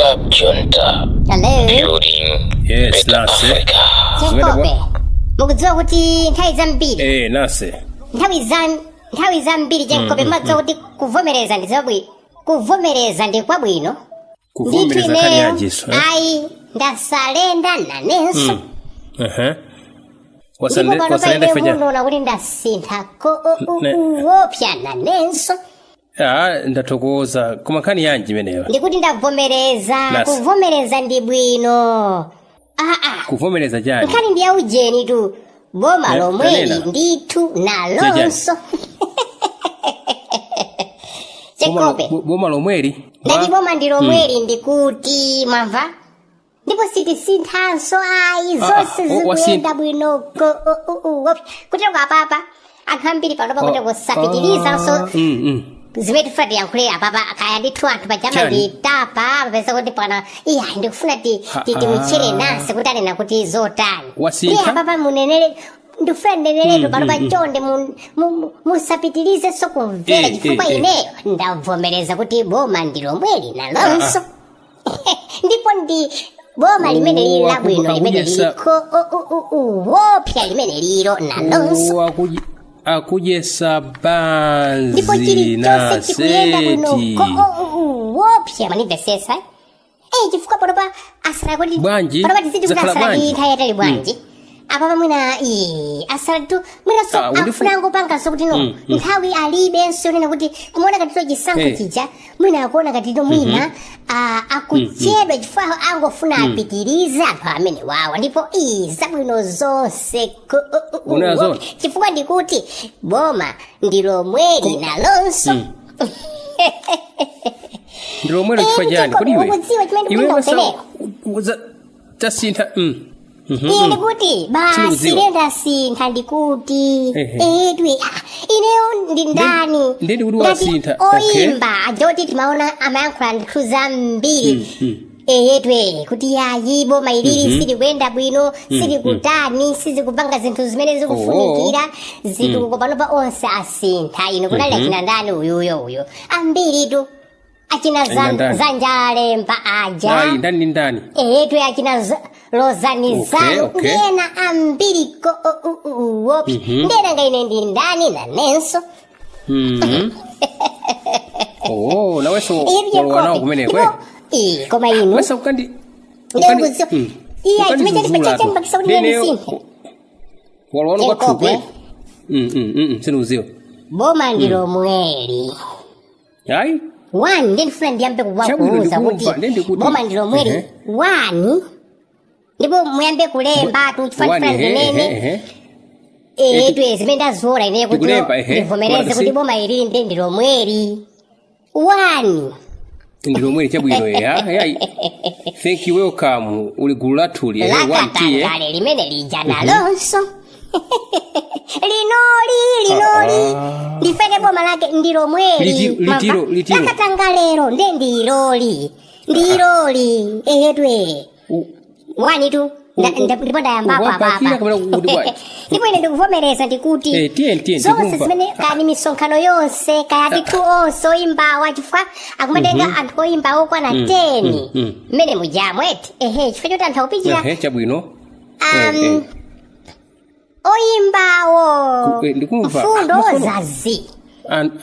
Club Junta, Hello. building Yes, better Nase. Africa. Chenkope. Mukudziwa kuti nthawi zambiri, Nase. nthawi zambiri Chenkope, mumadziwa kuti kuvomereza ndi zabwino. Kuvomereza ndi kwabwino. Ndithu Kuvomereza nkhani ineyo yanjiso, eh? ayi, ndasalenda nanenso. Ndipo pano Wasalenda paine ifeja. mundiona kuti ndasintha Ne- kuopsa nanenso. Ah, ndathokoza. Koma nkhani yanji imeneyo? Ndikuti ndavomereza. Nasi. Kuvomereza ndi bwino. Aa, Kuvomereza chani? nkhani ndi yaujeni tu, boma lomweli tanena. ndithu nalonso. Boma lo- Chekope, Boma lomweli. ndati boma ndi lomweli, ndikuti mwamva, ndipo sitisinthanso ayi. Zonse zikuyenda bwinoko kutero apapa anthu ambiri panopa kuti kusapitirizanso zimene tifuna tiyankhule apapa, kaya ndithu anthu pajama Chani? nditapa papeza kuti pana iya ndikufuna timutchere nase kuti anena kuti zotani. Wasintha? Iye apapa munenere, ndikufuna ndineneretu pano pachonde musapitirizenso kumvera chifukwa ineyo ndavomereza kuti boma ndi lomweli nalonso, ndipo ndi boma limene lili Oh, labwino limene liliko wopsa limene lilo nalonso. Oh, akudyesa Ndipo banzi chilichonse chikuyenda bwino naseti. wopsa, manimvesesa eh? Chifukwa panopa asala kuti Bwanji? panopa tiziti kuti Zakhala asala ndi bwanji? nthawi yatali bwanji apapa mwina asala tu mwinanso Ah, afuna angopanganso kuti no nthawi alibenso nena kuti kumaona katito chisankho chija mwina akuona katito mwina akuchedwa chifukwa angofuna apitirize anthu amene wawa, ndipo zabwino zonse Unaona zona? chifukwa ndikuti boma ndi lomweli nalonso. Ndi lomweli chifukwa chani? Jacob, Kodi iwe? ukudziwa chimene Iwe ndikufuna tasintha. Iye ndikuti basi Sindikudziwa. ine ndasintha, ndikuti edwi ineyo ndi ndani Ndiye ndikuti Ngati wasintha, okay. oyimba ajoti timaona amayankhula ndithu zambiri eyetwe kuti yayi boma ilili silikuyenda bwino, silikutani, sizikupanga zinthu zimene zikufunikira zitukuko. Panopa onse asintha. Ino kunali achina ndani uyuyo uyo ambiritu achina Achina ndani? zanjalemba aja. Ayi, ndani ndi ndani? Eyetwe achina lozanizano ndiyena ambiriko wopi ndiyena ngaine ndi ndani nanenso. Oh, nawenso Iye walowa nawo Jacob, kumeneko, eh? Koma inu Wesa ukandi ndikudziwa iya chimene chachipangisa kuti ine ndisinthe. Walowa Jacob, kwathuku, eh? eh? Sindikudziwa. Boma ndi lomweli. Ayi. One, ndiye ndifuna ndiyambe Chabwino, kuwakuuza kuti ndikumva, ndiye ndikuti boma ndi lomweli. One, ndipo muyambe kulemba tu chifukwa One, ndifuna ndinene etwe zimene ndaziona ineyo kuti Ndikulemba, ehe. ndivomereze Koma kuti boma ilili ndiye ndi lomweli. One. Ndi lomweli, chabwino. Yayi, thank you, welcome, uli gulu lathuli, ehe, one tiye. Lakatangale limene lija nalonso linoli linoli ndifeke boma lake ndi lomweli. Litiro, litiro. Lakatangalero nde ndiloli ndiloli eyetwe. One tu. Ndipo ndayambapo Wapakira apapa kapena kuti bwanji? Ndipo ine ndikuvomereza ndikuti Eh, tiye, tiye, zonse ndikumva. zimene kani misonkhano yonse kaya ndithu onse oyimbawa chifukwa akumatenga anthu oyimba okwana 10 mmene mujamwe eti ehe chifukwa choti anthu akupichira Ehe, chabwino. Eh, eh. Oyimbawo Ndikumva. mfundo Mafono. zazi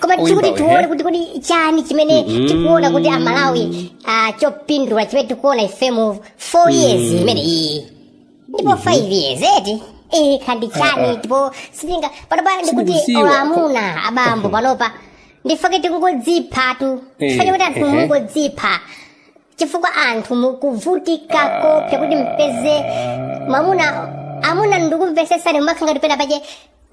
koma Oyimbawo, tikuti tione ehe. kuti chani chimene tikuona kuti Amalawi chopindula chimene tikuona ife mu 4 years imene iyi ndipo 5 years eti khandi chani? Ndipo sitinga panopa ndikuti Sindikudziwa. olo amuna abambo panopa ndifake tikungodzipha tu chifukwa kuti anthu mungodzipha chifukwa anthu mukuvutika kopya kuti mpeze mwamuna. Amuna ndikumvesesani, mumakhala ngati pena pache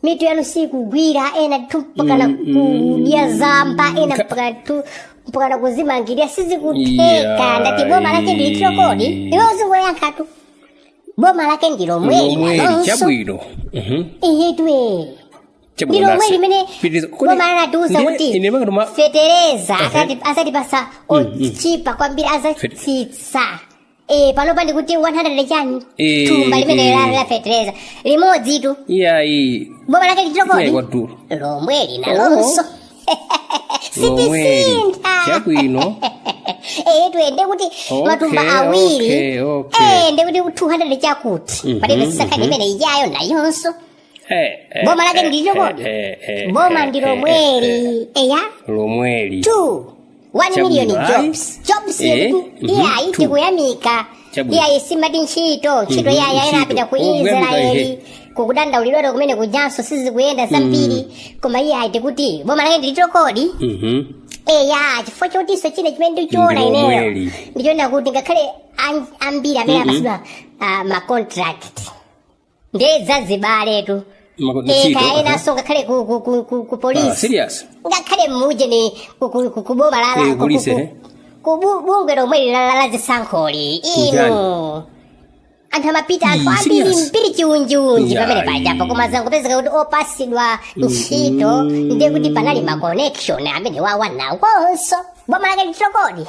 mitu yanu sikugwira, ena tu mpakana kudya zamba, ena mpakana tu mpakana kuzimangirira, sizikutheka. Ndati boma lake ndilitiro kodi iwe uzingoyankha tu boma lake ndi lomweli Lomweli. nalonso. Chabwino. Iyetwe Chabwino, ndi lomwe Nase. limene Pitiriza. boma lanatiuza kuti ine makatuma fetereza azatipasa ochipa kwambiri, azatsitsa. Panopa ndikuti 100 chani thumba limene la fetereza limodzi tu. Iyayi. Boma lake litiro Iyayi, kodi kwadula. lomweli nalonso. Lomweli. Sitisintha. Chabwino. Twende kuti Okay, matumba awiri. okay. Ndekuti 200 chakuti palibe sisakhani imene ijayo nayonso. Boma lake ndilo kodi? Boma ndi lomweli, eya. Lomweli. 2 1 Chabwino, million ayi. jobs, jobs. Iyayi, Two. tikuyamika. Chabwino. Iyayi, simati ntchito, ntchito iyayi ntchito. ayinapita ku Oh, kuyamika, Israeli ehe. kukudandaulidwalo kumene kujanso sizikuyenda zambiri, koma iyayi, tikuti boma lake ndilito kodi? Eya, chifukwa chotinso chine chimene ndikuchiona Ndi ineyo lomweli. ndichoona kuti ngakhale ambiri amene apasidwa ma contract nde zazibaletu. Ntchito, Kaya enanso ngakhale ku polisi, Serious? Ngakhale muje ni ku boma la Polisi, eh? ku bungwe lomwe la zisankholi inu, anthu amapita, anthu Ii, ambiri serious? mbiri chiunjiunji pamene pajapo, koma zangopezeka kuti opasidwa ntchito ndiye kuti panali ma connection amene wawa nawonso. Boma lake litokodi?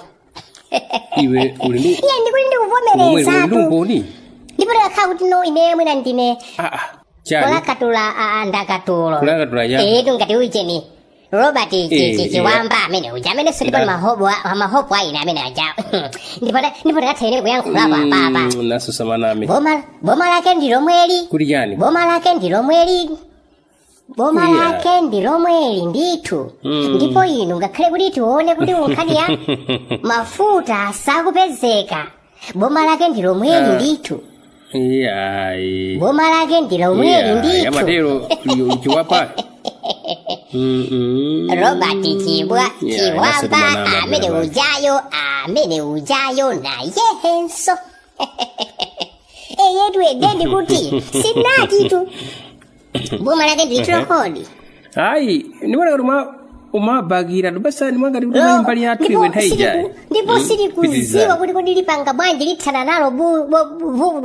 Iwe uli ndi Iye, ndikuti lomweli, uli ndi ndikuvomerezatu. umboni? Ndipo ndikakhala kuti no, ine mwina ndine Chani? kulakatula ndakatulo. Kulakatula ya? Etu, ngati ujeni Robert Chiwamba amene uja amene so ndipo mahopo aine amene aja, ndipo ndakatha ine kuyankhulapo apapa. Naso samaname. Boma lake ndi lomweli. Kuti chani? Boma lake ndi lomweli, boma lake ndi lomweli ndithu. Ndipo inu, ngakhale kuti tione kuti nkhani ya mafuta sakupezeka, boma lake ndi lomweli ndithu. Iyayi. Boma lake ndi lomweli ndithu. Amatero chiwapa. Robert Chibwa Yeah, Chiwamba inasema amene manama. ujayo, amene ujayo nayehenso eyetu edendi kuti sinatitu boma lake ndilitulokodi. Ayi, ndimona kuti umabakira tubasa ndimangati kuti unali mbali yathu iwe nthawi ijayi. Ndipo sitikuziwa Pitizani. kuti kodi lipanga bwanji, lithana nalo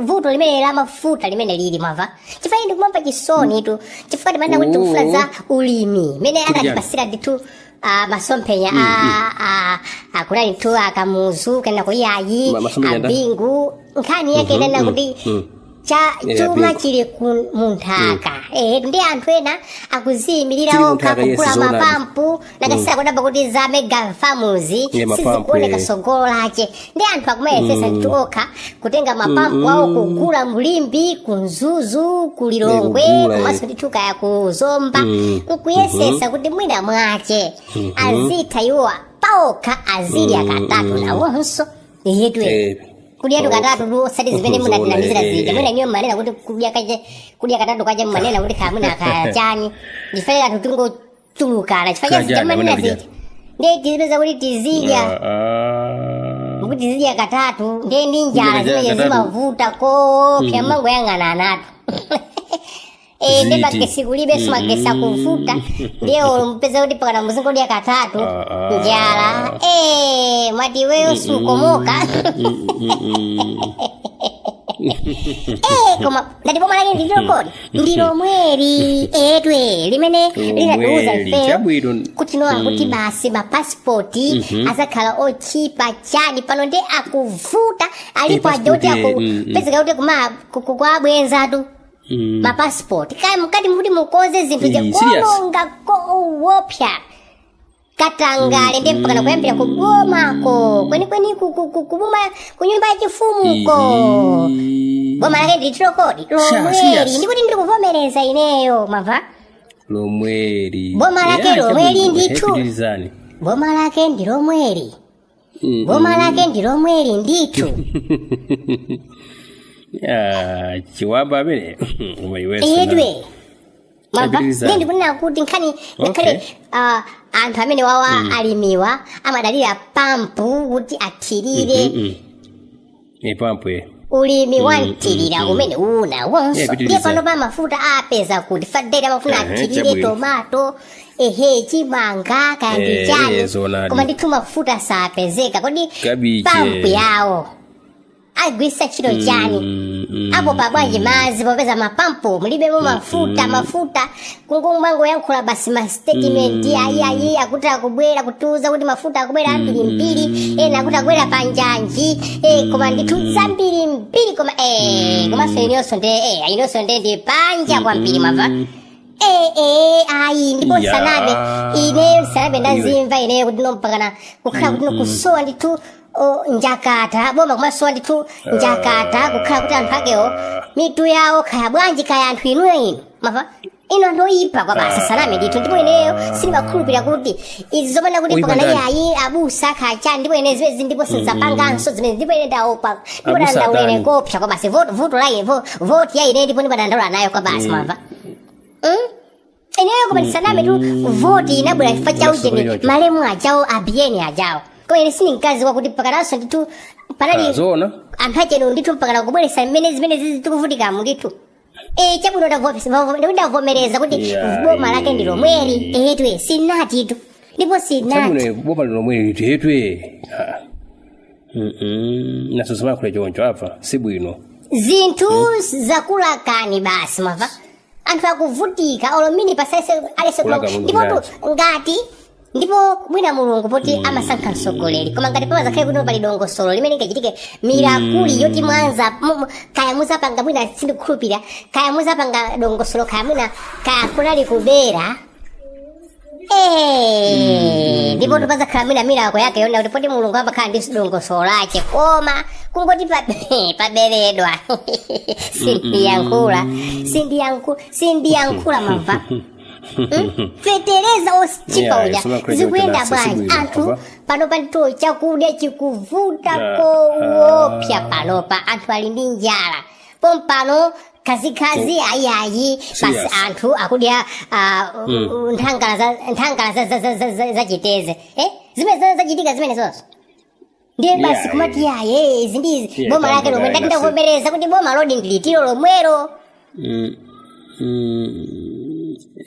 vuto limene la mafuta limene lili, mwamva? Chifukwa ndikumamva chisoni tu, chifukwa timanena kuti tikufuna za ulimi mene Kuti chani? anatipasira ndithu masomphenya a kunali ndithu akamuzu kana kuyayi Masomphenya nda? Abingu, nkhani yake inena kuti cha chuma Abingu. chili ku munthaka. Ndi anthu ena akuziyimirira Chili okha munthaka, yes, kugula zoonadi. mapampu nakasira kudaba kuti za mega farms Mapampu, sizikuoneka sogolo lache, ndi anthu akumayesesa ndithu okha kutenga mapampu awo kugula mlimbi, ku Mzuzu, ku Lilongwe, Kugula. komanso ndithu kaya ku Zomba, nkuyesesa kuti mwina mwache azitha iwowa paokha azidya katatu nawonso yetwe. Kudyatu katatu tu, osati zimene Zoona, munatinamizira zija. Mwina niyo manena kuti kudya kache, kudya katatu kache, mmanena kuti kha mwina kachani ndifere anthu tingochulukana chifukwa cha zija Kachani, manena amene zija, ndiye tizipeza kuti tizidya kuti tizidya katatu, ndiye ndi njala Kudya zimene katatu. zimavuta koopsa, mangoyang'ana anatu ndi Ziti. magesi kulibe, magesi akuvuta, ndiye mpeza kuti pakana muzingodya katatu. Njala, mwati iweyo sukomoka. Koma ndati boma lake ndilokodi ndilomweli etwe limene linatiuza Lomweli, ifeyo chabwino. kuti nowa kuti basi mapasipoti azakhala ochipa chani, pano ndi akuvuta alipo aja kuti Passport, akupezeka kuti kuma kukwabwenzatu mapasipoti kaya mkati mukuti mukonze zinthu Ii, serious? kuononga koopsa, katangale, ndi mpakana kuyambira kubomako kwenikweni kuboma, kunyumba ya chifumuko. Ii. Boma lake ndilitulokodi lomweli. Serious? Ndikuti ndikuvomereza ineyo, mwamva? Lomweli. Boma lake Yeah, lomweli chabwino. ndithu. Pitizani. Boma lake ndi lomweli. Boma lake ndi lomweli ndithu. Ah, Chiwamba amene umaiwenso. Iyedwe, mwamva? Pitizani. Ndiye ndikunena kuti nkhani ngakhale anthu amene wawa alimiwa amadalira pampu kuti athirire. Pampu, eh. Ulimi wa mthirira umene una wonso Yeah, ndiye pitiriza. pano pa mafuta apeza kuti fadera amafuna athirire Chabwino. tomato, ehe, chimanga, kaya ndi chani, Zoonadi. koma ndithu mafuta sapezeka. Kodi Kabichi, pampu yawo agwisa ntchito chani? Apo pabwanji madzi popeza mapampu mulibemo mafuta? Mafuta kungomangoyankhula basi ma statement ayi ayi, akuti akubwera kutiuza kuti mafuta akubwera ambirimbiri, ena akuti akubwera panjanji, koma ndithu zambiri mbiri, koma komanso inonso nde inonso nde ndi panja kwambiri, mwamva? Ee, ayi, ndipo Ya. sanabe ineyo, sanabe. Iwe. Ndazimva ineyo kuti nompakana kukhala kuti nokusowa ndithu, njakata boma kumasowa ndithu njakata, kukhala kuti anthu akewo mitu yawo khaya bwanji kaya. Anthu inuyo, inu mava ino, anthu oyipa kwa basa, saname ndithu. Ndipo ineyo sindimakhulupirira kuti izi zopanda kuti Oyipa mpakana ndani? iyayi, abusa khacha. Ndipo ine zimezi ndipo sinzapanganso zimezi, ndipo ine ndaopa, ndipo Abusa dandaula ine atani? Kopsa kwa basi. Voto la voti ya ine, ndipo ndimadandaula nayo kwa basi, mwamva? Ineyo koma ndisaname tu, voti inabwera chifukwa cha Naso ujeni choncho. malemu ajawo, abiyeni ajawo. Koma ine sindinkazi wakuti pakananso ndithu panali Ah, zoona. anthu achenu ndithu mpakana kubweresa mmene zimene zizi tikuvutikamu ndithu. Chabwino, ndavomereza kuti boma lake ndi lomweli, etwe sinatitu, ndipo sinati. Chabwino, boma lomwe lithetwe. Naso samayankhula choncho apa, sibwino. Zinthu zakulakani basi, mwamva? Anthu akuvutika olomini pasese alese. Kulaka Mulungu. Ndipo tu ngati ndipo mwina Mulungu poti amasankha mtsogoleri, koma ngati pamazakhale kuti pali dongosolo limene lingachitike miracle yoti mwanza kaya muzapanga, mwina sindikukhulupirira, kaya muzapanga dongosolo, kaya mwina kaya kunali kubera. Ndipo tupazakhala mwina miracle yake yona kuti poti Mulungu amakhala ndi dongosolo lake, koma kungoti paberedwa, sindiyankhula, sindiyankhula, sindiyankhula, mamva? Fetereza ochipa Yeah, uja isoma credit zikuyenda nasa, bwanji? sibwino, Anthu apa. panopa ndithu chakudya chikuvuta koopsa panopa, anthu ali ndi njala pompano, khazikhazi ayiayi basi. Serious. Anthu akudya nthangala za chiteze, eh? Zimene zachitika zimene zonso ndiye basi kumati yaye, izi ndizi boma lake lomwe ndati ndavomereza kuti boma lodi ndilitiro lomwero.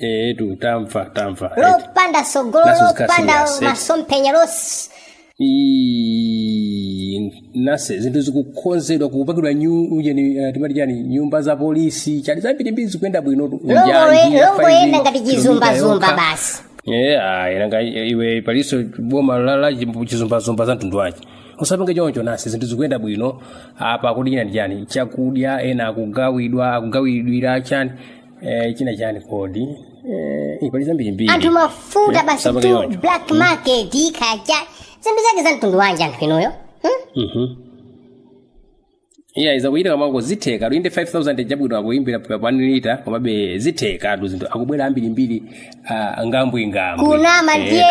Etu tamva, tamva. Lopanda sogolo, Naso lopanda zikasiya, masomphenya los Nase zinthu zikukonzedwa, kupangidwa ujeni, timati chani, nyumba za polisi, chani, zambirimbiri zikuyenda bwino. Longoyenda ngati chizumbazumba basi. Yeah, nanga iwe paliso boma la chizumbazumba za mtundu wache? Usapange choncho nasi, zinthu zikuyenda bwino apa. Kuti china ndi chani, chakudya ena akugawidwa, akugawidwira chani, china chani kodi, pali zambirimbiri. Anthu mafuta basi Usapange tu choncho. Black market ikhacha zinthu zake za mtundu wanji anthu inuyo, Yeah, izakuchitika mwango, zitheka inde 5000 chabwino akuimbira pa 1 lita, komabe zitheka tu, zinthu akubwera ambirimbiri, ngambwe ngambwe. Kunama ndiye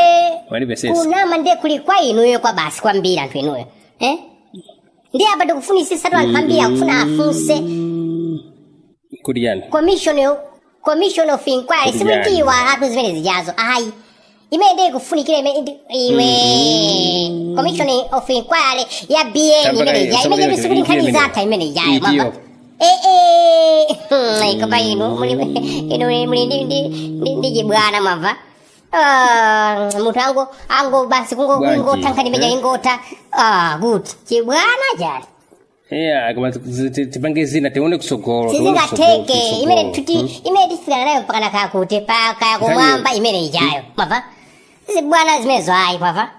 Wanipesesa. Kunama ndiye kuli kwa inuyo kwa basi kwambiri, anthu inuyo, eh? Ndiye apa tikufunisisa tu, anthu ambiri akufuna afunse Kuti chani? Commission of inquiry. Kuti chani? Simutiwa atu zimene zijazo ayi, imene ndiye ikufunikira imene iwe commission of inquiry ya BN Tamva imene kaye, ija samva imene kaye, sikuti nkhani itiyo zatha imene ijayo. Itiyo. Mwamva? Koma inu muli, inu muli ndi chibwana, mwamva? Ah, munthu ango basi kungo Bwanji, kungotha nkhani imene eh? ingotha, ah, kuti chibwana chani? Yeah, koma tipange zina, tione kutsogolo, tione kutsogolo, Sizingatheke kutsogolo. imene tuti imene tifikana nayo mpakana kaya kuti pa kaya kumwamba imene ijayo, mwamva? Zibwana zimenezo ayi, mwamva?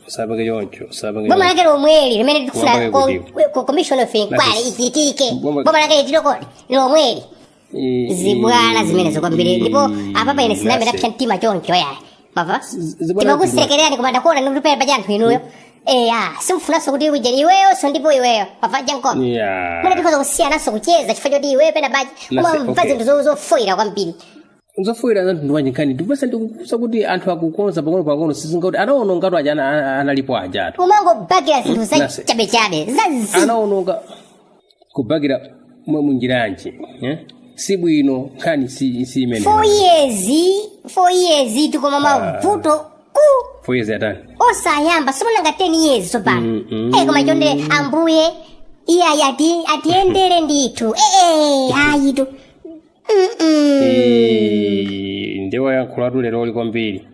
Usapange choncho, usapange Boma choncho. lake lomweli limene tikufuna Wambaye kuti. commission of inquiry ichitike. Boma lake litilokodi lomweli. Zibwana zimenezo kwambiri, ndipo apapa ine sinambe Nase. ndapsa mtima choncho yayi, mwamva? Zibwana. Timakusekererani koma ndakuona ndikutupera pacha anthu inuyo, eya, simfunanso kuti uje iweyonso, ndipo iweyo mwamva, Jankoma? Mwina tikhoza kusiyananso kucheza chifukwa choti iweyo pena pacha Nase, umamva okay. zinthu zofoyera kwambiri. Zofoyera za mtundu wanji? Nkhani ndipesa ndikukusa kuti anthu akukonza pang'ono pang'ono, sizinga anaonongatu aja, analipo ajatu. Umangobakira zinthu za Nase. chabechabe zazi. Anaononga kubakira mwe munjiranji, eh? Si bwino, nkhani si imene. 4 years, 4 years tikoma mavuto ku 4 years yatani? Osayamba simunanga 10 years tsopano. Eh, koma chonde ambuye iye atiyendere ndithu, ayitu. Ndiye wayankhulatu lero oli kwambiri,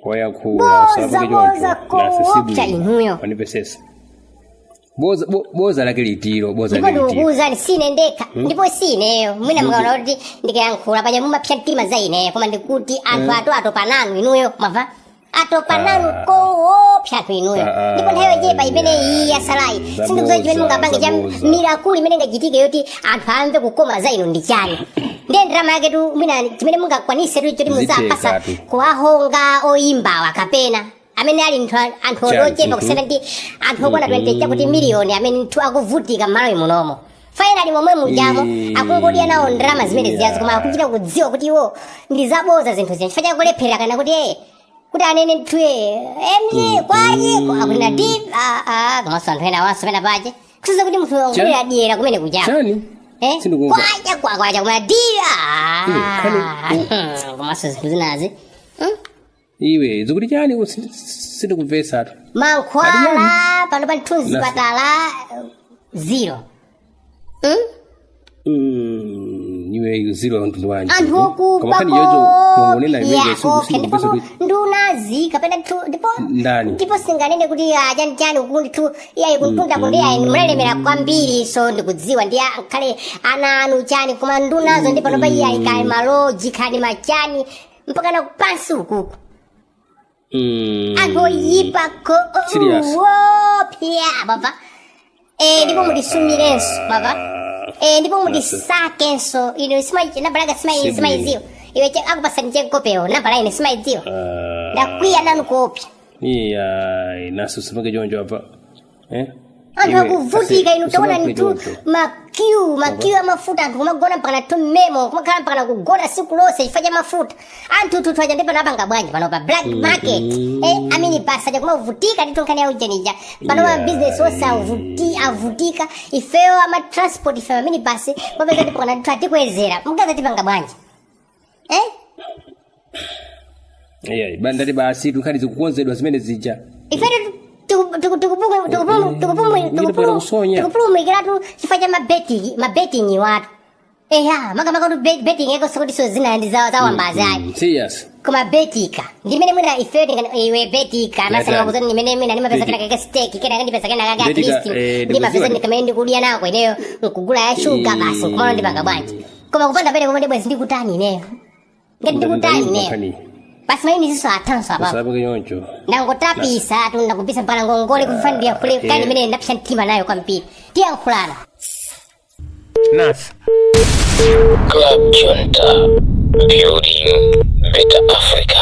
wayankhula. Boza, Usapange boza choncho nase, si koopsa bwino. inuyo. Wanipesesa. Boza, boza lake litiro, boza Ndipo lake litiro? ndikukuwuzani, sine ndekha, ndipo sineyo. Mwina mukaona kuti ndikayankhula paja mumapsa mtima za ineyo, koma ndikuti anthu atopa nanu inuyo, mwamva? Atopa nanu koopsa anthu inuyo. Ndipo nthawi yochepa imene iyi yasalayi, sindikudziwa chimene mungapange cha Zaboza. miracle imene ingachitike yoti anthu amve kukoma za inu ndi chani. Ndiye ndalama yake tu mwina chimene mungakwanise tu choti muzapasa Zithekatu. kuwahonga oyimbawa kapena amene ali anthu Chani, ochepa kusiyana ndi anthu okwana 20 chakuti miliyoni amene nthu akuvutika m'malo munomo. Finally momwe mujamo akungodya nawo ndalama zimene ziyazo, koma akuchita kudziwa kuti iwo ndi zaboza zinthu zija chifukwa chakulephera kana kuti kuti anene nthu emye kwaje akunena ti komanso anthu ena awanso pena pache kusiza kuti munthu akubwera dyera kumene kuchako. Chani? Eh? Sindikumva. Kwacha kwacha koma di Khani- komanso zinthu zinazi. Iwe zikuti chani? Sindikumvetsatu. Mankhwala pano pa mthunzi patala zero. Iwe, zero mtundu wanji? Anthu okuba Koma khani yocho mungonena imene koke ndipo sindikumvetsa kuti ndunazi kapena ndipo Ndani? Ndipo singanene kuti chani chani uku ndithu iyayi kuntunda kundi iyayi munalemera kwambiri, so ndikudziwa ndi khale ana anu chani, koma ndunazo ndi pano pa iyayi kali maloji khani machani mpaka na pansi ukuku. Anthu oyipa ko Serious? wopya baba. Ndipo mutisumirenso baba. Ndipo mutisakenso ino sima nambala sima Sibwino. simaiziwa iwe akupasani chenkopewo nambala ine simaidziwa. Ndakwiya nanu kuopsa. Iya, naso sipange choncho apa, eh? Anthu Iwe, akuvutika ase, inu taona usapange nitu choncho. makiu amafuta anthu kumagona mpaka na mmemo kumakhala mpaka na kugona siku lonse chifukwa cha mafuta. Anthu tuthu aja ndipo napanga bwanji pano pa black market amini basa aja kumavutika ndithu nkhani ya ujenija pano ma business onse avutika. Ifeyo ama transport ife amini basi mapeza ndipo kana ndithu atikwezera mukaza tipanga bwanji? Iya, ndati basi tunkhani zikukonzedwa zimene zija. Ifeyo Ndipera kusonya. tikupulumikiratu chifukwa cha mabetting watu eya makamaka kuti betting eko sikuti so zina ndi zawambazi ayi. Serious. Koma betika ndimene mwina ifeyo iwe betika Yatani. masana kuzani ndimene mwina ndimapeza Betika. kena kake stake kena kandipeza kena kake at Betika, least ndimapeza ndikudziwa. ndikamene ndikudya nako ineyo nkugula ya shuga basi nkumalo ndipanga bwanji, koma kupanda pene pomwe ndibwezi ndikutani ineyo ngati ndikutani ineyo Nkhani. basi maini ziso athanso apapo. Usapange choncho. Ndangotapisa tu ndakupisa mpaka ngongole kufanira kule kani imene ndapsa mtima nayo kwambiri tiyankhulana. Nasi. Club Junta, building better Africa.